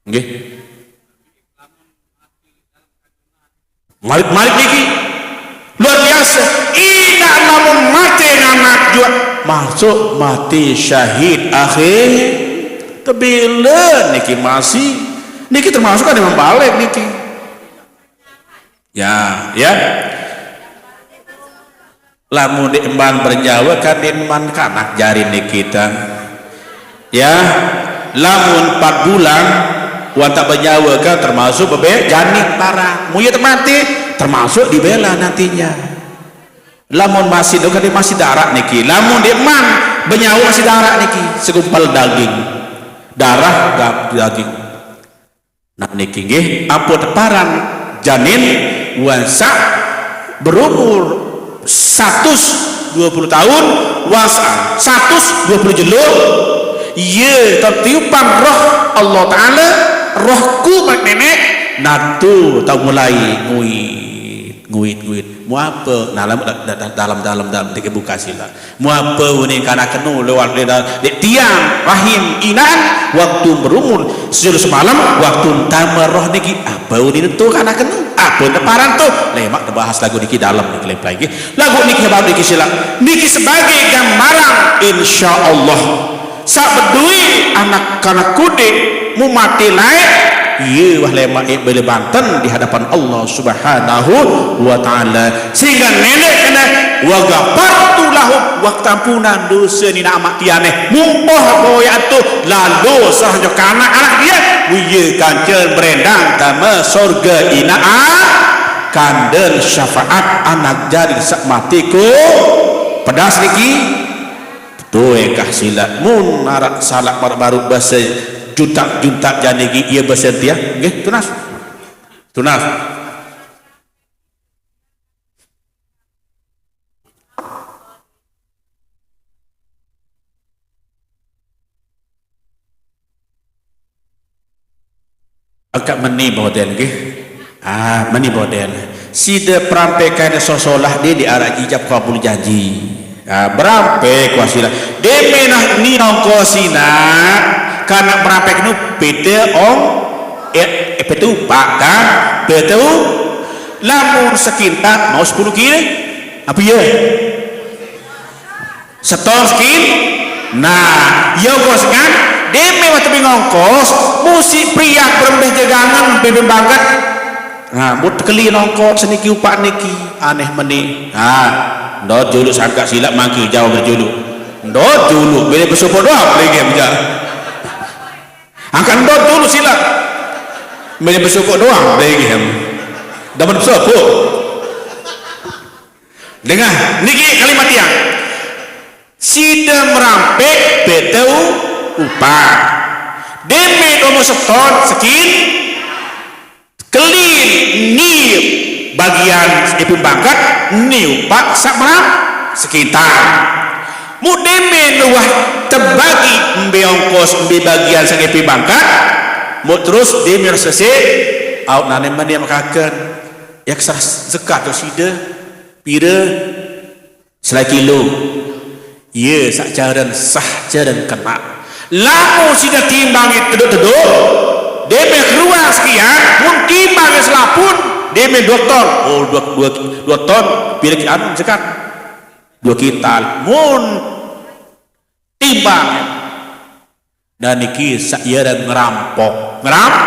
Nggih. Malik-malik niki luar biase. Inaq lamun mate nganak juaq, masuk mate syahid akhir. Tebile niki masih. Niki termasuk kan memang balik niki. Ya, ya. Lamun ndeqman bernyawe kan ndeqman kanak jari niki ta. Ya, lamun empat bulan, wah ndeq bernyawe kan termasuk bebe-, janin barang. Mun ie temate, termasuk dibela nantinya. Lamun masih, kan masih daraq niki. Lamun ndeqman bernyawe masih daraq niki, segumpal daging. Darah, da-, daging. Nah, niki nggih, ampun paran janin wah saq berumur satus due puluh taun, wah saq satus due puluh jelo, ye tetiupan roh Allah Taala, rohku, manik Neneq, natu tau mulai nguit, nguit, nguit. Muape? Nah, dalem, da-, da-, dalem, dalem, dalem, ndeq buka silaq. Muape unin kanak kenu lewat leq da-, leq tiang rahim inaqn waktu berumur sejelo semalem, waktu tame roh niki, ape unin tu kanak kenu? Ape teparan tu? Lemaq tebahas laguq niki dalem niki leq pelai nggih. Laguq niki baruq niki silaq. Niki sebagai gambaran, insyaallah. Saq bedoe anak kanak kudiq, mun mate laeq, ie wah lemaq ie bele banten di hadapan Allah Subhanahu wa Taala. Sehingga Neneq kene, "Wa ghafartu lahum," wah keampunan dose inaq amaq tiang neh. Mumpoh boyaq tu lalo sah ojok kanak-kanak ie, wie kance berendang tame sorge inaq a-, kanden syafaat anak jari saq mate ko pedas niki. Toe kah silaq, mun araq salaq maraq baruq base juntak-juntak jani niki, ie base tiang nggih, tunas. Tunas. Angkat meni model nggih. Ah, meni model. Side perampekan sosolah die di araq ijab kabul janji. Ah, berampek wasilah. Deme nah ni ongkos inaq, kanak berampek nu pete ong, eh, eh, pete upaq kan? Pete u-, lamun sekintal mau sepuluh kilo. Apa ye? Seton sekin. Nah, ye ongkos kan? Deme wah tebeng ongkos, musiq periak berembeh jegangan bebeng bangket. Nah, mut tekeli nongkos seniki upaq niki, aneh meni. Nah, ndot juluq sangkaq silaq mangki jauh berjuluq. Ndot juluq, bene besopoq doang, lege bejaq. Angkat ndot juluq silaq. Bene besopoq doang, lege. Dapat besopoq. Dengah, niki kalimat tiang. Side merampek pete u-, upaq. Deme domo seton sekin, kelin ni bagian epin bangket, ni upaq saq meram sekintal. Mu deme nuwah tebagi mbe ongkos mbe bagian saq epin bangket, mu terus deme sese, auq nane meni mekaken. Ya kesah zekat tu side, pire? Selae kilo. Ye saq caren sah caren kenaq. Lamun side timbange tedoq-tedoq, deme keruan sekian, mun timbange selapun, Ini dua ton. Oh, dua, dua, dua ton, pira ki-, anu, zakat? Dua kintal. Mun timbang. Nah, niki sak iya ngerampok. Ngeram-,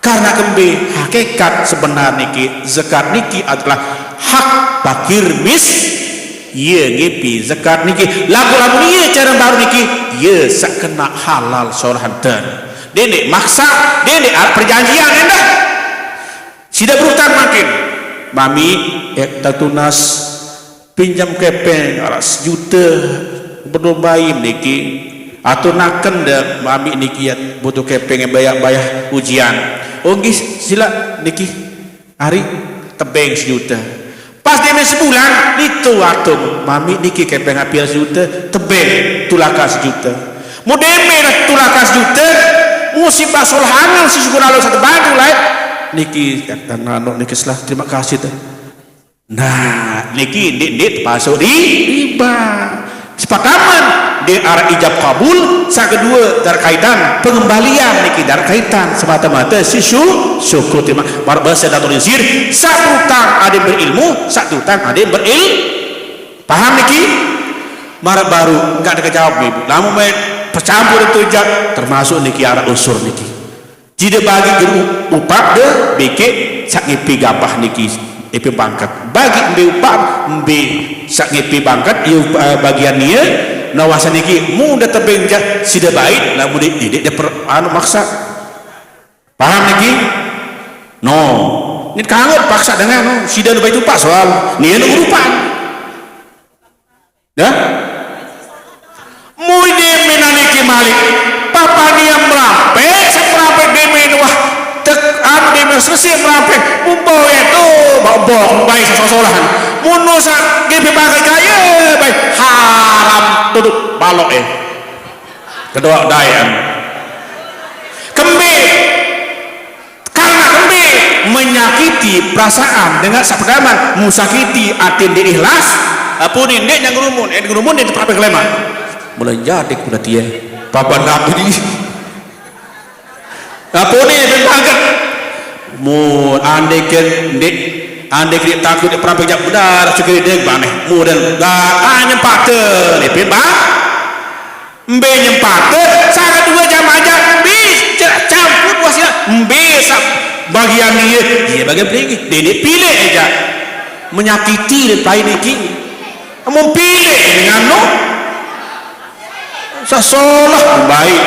karena kembe hakikat sebenar niki, zakat niki adalah hak fakir mis-, iya ngipi zakat niki. Lagu-lagu iya cara baru niki, iya sak kena halal soroh enten. Dene maksa, dene arep perjanjian endah. Sida berutang makin. Mami, eh, tak tunas, pinjam kepeng araq sejuta, berdombai niki. Aturaken de mami niki ya butuh kepeng bayah, bayah ujian. Oh nggih, sila niki. Ari tebeng sejuta. Pas deme sebulan, nitu atung, mami niki kepeng apia sejuta, tebeng tulakan sejuta. Mu deme tulakan sejuta, musibah solah angen si syukur Allah satu bantu lain. Niki kata nano niki selah terima kasih teh. Nah, niki ndik ndik termasuk ri-, riba. Sepakaman, dia arah ijab kabul, sak kedua darkaitan pengembalian niki darkaitan semata-mata si syu-, syukur terima. Baru bahasa Datul Izir, sak utang ada berilmu, sak utang ada beril-, paham niki? Marah baru, enggak ada kejawab ibu. Lamun main pecampur itu jak, termasuk niki arah usur niki. Jide bagi guru upah de beke sak ngipi gapah niki, ngipi bangket. Bagi embe upah, embe sak ngipi bangket, iya upah, eh, bagian nia, nawasa niki, muda tebeng jak, sida bait, lamun di-, didik dia per-, anu maksa. Paham niki? No. Ini kanggo paksa dengan, no. Sida nu bait upah soal, nia nu urupan. Ya? Mui deme niki malik. Papa nia merampe, semerape deme wah. Tek anu deme sesi merampe. Umbo itu, bok, bok, baik sesosolahan. Munusa gibi pakai kaya, baik. Haram duduk balok ya. Kedua daya. Kembe. Karena kembe menyakiti perasaan dengan sapedaman, musakiti atin di ikhlas. Apa ni ndik yang gerumun, eh gerumun ni tempat kelema. Mulai jadi kuda tie. Papa nabi di. Apa ni banget. Mu andai ke ndik, andai ke takut dia pernah pejak benar, sekali dia baneh. Mu dan gak hanya patah ni pin bang. Mbe nyempate, salah dua jam aja, mbe ca-, campur wasiat, mbe sab-, bagian dia, dia bagian peligi, dia pilih aja. Menyakiti dan lain iki. Mau pilih dengan no, sasolah baik.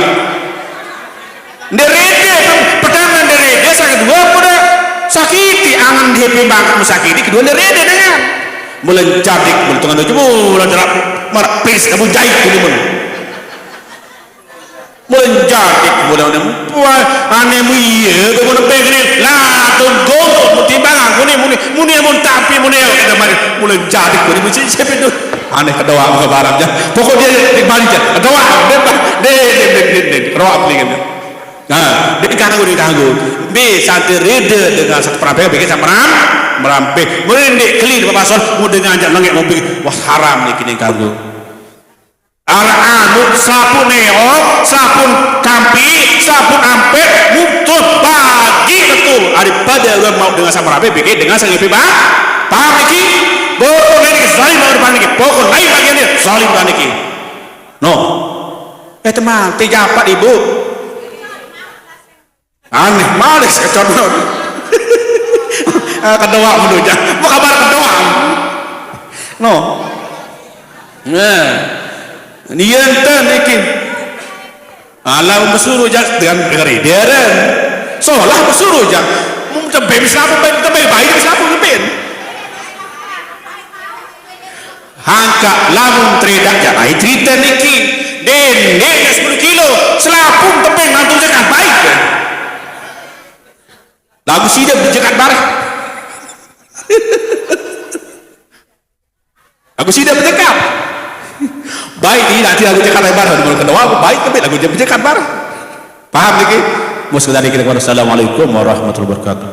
Nderede, pertama nderede, salah dua pada sakiti, angan dia pimbang, sakiti, kedua nderede dengan. Mula jadik, mula tengah dojo, mula jerap, marah pis, kamu jahit ini mun. Mula jadik, mula ni, wah, aneh mu iya, kamu nempe kene, lah, tunggu, mu timbang aku ni, muni, muni, mun tapi, muni, ya, kita mari, mula jadik, muni, muni, siapa itu? Aneh kedoa, ke barat, ya. Pokok dia di Bali, ya, kedoa, dia, dia, dia, dia, dia, dia, kedoa, beli, kan. Nah, dia kanggo, dia kanggo. Be, satu reda dengan satu perampingan, bikin sama meram-, merampe. Mula ndik keli, Bapak Sol, mu dengan ajak lengek, mau bikin, wah, haram ni kini kanggo. Arah anu, sapun neok, sapun kampi, sapun ampet, mutus, bagi betul. Daripada orang mau dengan sama rapi, bikin dengan sangat hebat. Paham niki? Pokok lain niki, zalim mau depan niki. Pokok lain bagian dia, zalim depan niki. No. Eh, teman, tiga empat ibu. Aneh, males kecondong. Ah, kedoa mendoja. Apa kabar kedoa? No. Nah. Nian ten iki. Alam bersuruh jak dengan, dengan rideren. Solah bersuruh jak. Mau tempe bisa apa, tempe baik bisa apa, tempe. Hangka lamun tredak janai cerita niki. Dendek sepuluh kilo, selapung tepeng nantung jangan baik. Lagu sida berjekat bareh. Lagu sida berjekat. Baik ni nanti lagu jekat bareh, lagu kedua baik tapi lagu jekat bareh. Paham niki? Musuh dari kita. Assalamualaikum warahmatullahi wabarakatuh.